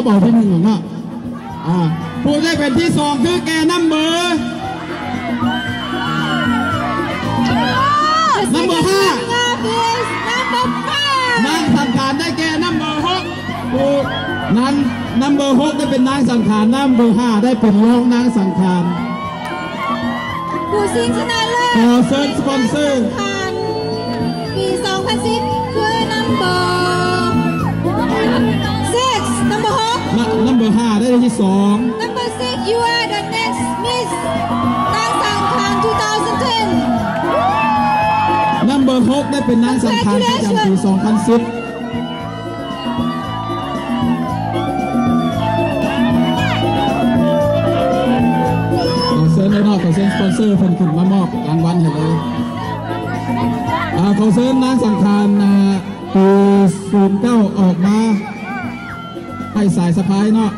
ເບົາທີໜຶ່ງເນາະ ອ່າ ຜູ້ໄດ້ເປັນທີສອງຄືແກ່ນຳເບີ ນຳເບີຫ້າ ນາງສັງຂານໄດ້ແກ່ນຳເບີຫົກ ຜູ້ນາງນຳເບີຫົກໄດ້ເປັນນາງສັງຂານ ນຳເບີຫ້າໄດ້ເປັນຮອງນາງສັງຂານ. ຜູ້ຊິງຊະນະເລີດ ຂໍເຊີນສະປອນເຊີ ປີສອງພັນສິບ ຄື number six number ຫົກ ນະ number ຫ້າໄດ້ທີສອງ number six you are the next Miss ນາງສັງຂານ two thousand ten number ຫົກໄດ້ເປັນນາງສັງຂານປະຈຳປີສອງພັນສິບ ຂໍເຊີນເລີຍເນາະ ຂໍເຊີນສະປອນເຊີເພິ່ນຂຶ້ນມາມອບລາງວັນໃຫ້ເລີຍ ອ່າ ຂໍເຊີນນາງສັງຂານ ອ່າ ປີສູນເກົ້າອອກມາໃຫ້ສາຍສະພາຍເນາະ